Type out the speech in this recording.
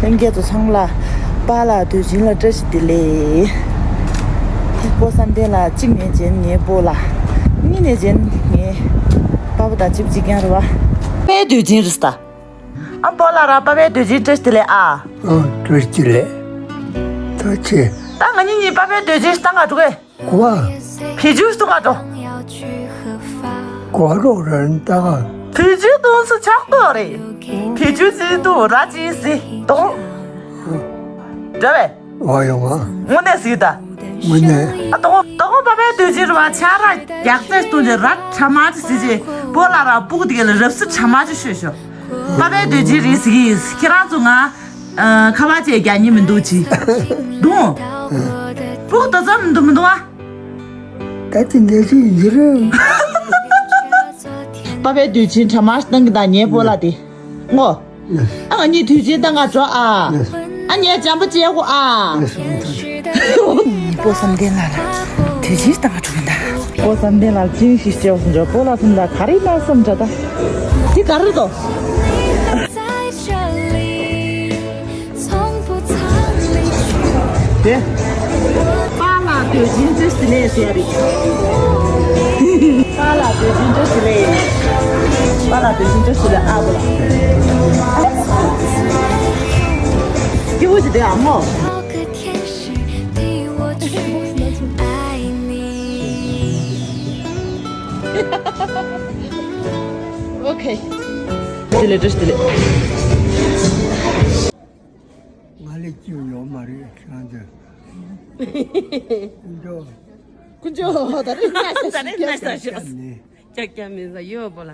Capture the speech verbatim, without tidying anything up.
ལྷན་རྒྱས་ཚོ་ཚང་མ་ལ་པཱ་ལགས་དུས་ཆེན་ལ་བཀྲ་ཤིས་བདེ་ལེགས། སྤོ་བསམ་གཏན་ལགས་གཅིག་ནས་བྱས་ངའི་སྤོ་ལགས། གཉིས་ནས་བྱས་ངའི་པ་ཕ་དང་གཅིག་གཅིག་རྐྱང་རེད་བ། པའི་དུས་ཆེན་རེད་ད། ཨ་སྤོ་ལགས་རང་པ་ཕའི་དུས་ཆེན་བཀྲ་ཤིས་བདེ་ལེགས་ཨ། ཨ་བཀྲ་ཤིས་བདེ་ལེགས། ཐུགས་རྗེ་ཆེ། ད་ང་གཉིས་གཉིས་པ་ཕའི་དུས་ཆེན་གཏང་ག་འགྲོ་གས། གོ་བ། བེད་སྤྱོད་གཏོང་ག་འགྲོ། གོ་རོགས་རན་ད་ག་བེད་སྤྱོད་གཏོང་སུ་ཆགས་ཏོ་རེད། བེད་སྤྱོད་བྱེད་དུ་ར་ཅི་སི་དོ། འདྲ་བས། ཨོ་ཡོང་ང་། དངོས་གནས་སི་ད། དངོས་གནས། ཨ་དོ་དོ་པ་ཕའི་དུས་ཆེན་ར་ཆ་ར་རྒྱག་རྩེ་སྟོན་ཏེ་ར་ཆ་མ་ཅི་སི་ཅི་པོ་ལ་ར་སྤུག་དེ་ག་ལ་རབ་སི་ཆ་མ་ཅི་ཤོད་ཤོ། པ་ཕའི་དུས་ཆེན་རེད་སི་ཁྱེད་རང་ཚོ་ང་། ཨ་ཁ་བ་ཅེས་རྒྱག་ཉི་མི་འདུག་ཅི། འདུག་སྤུག་ད་ཙམ་མི་འདུག་མི་འདུག་ཨ། ད་དེ་འདྲ་ཞིག་ཡིན་རེད། པ་ཕའི་དུས་ཆེན་གྲ་མ་བཏང་གི་ད་ངའི་སྤོ་ལགས་དེ། ངོ་། ཨ་ང་གཉིས་དུས་ཆེན་བཏང་ག་འགྲོ་ཨ། ཨ་ངས་འཇམ་པོ་བྱེད་དགོས་ཨ། སྤོ་བསམ་གཏན་ལགས་ལ་དུས་ཆེན་བཏང་ག་འགྲོ་གི་ད། སྤོ་བསམ་གཏན་ལགས་ཅིང་ཞིག་བྱེད་འགྲོ་སྤོ་ལགས་སུམ་ལ་ག་རེ་ན་སུམ་འདྲ་ད། དེ་ག་རེ་དོ། དེ། པཱ་ལགས་དུས་ཆེན་བཀྲ་ཤིས་བདེ་ལེགས་ཟེར་རེད། པཱ་ལགས་དུས་ཆེན་བཀྲ་ཤིས་བདེ་ལེགས། པཱ་ལགས་དུས་ཆེན་བཀྲ་ཤིས་བདེ་ལེགས་ཨ་བུ་ལགས། སྐྱིད་པོ་ཞིག་བསྡད་ཨ་མོ། ཨོ་ཁེ། བདེ་ལེགས་བཀྲ་ཤིས་བདེ་ལེགས། ང་ལས་སྐྱིད་ཡོད་མ་རེད་ཁྱེད་རང་ཚོ། ཀུན་སྤྱོད། ཀུན་སྤྱོད་ད་རེས་ན་ད་རེས་ན་ཤ་ཤ་ནས། ཀྱག་ཀྱག་མིན་ས་ཡོད་པོ་ལ།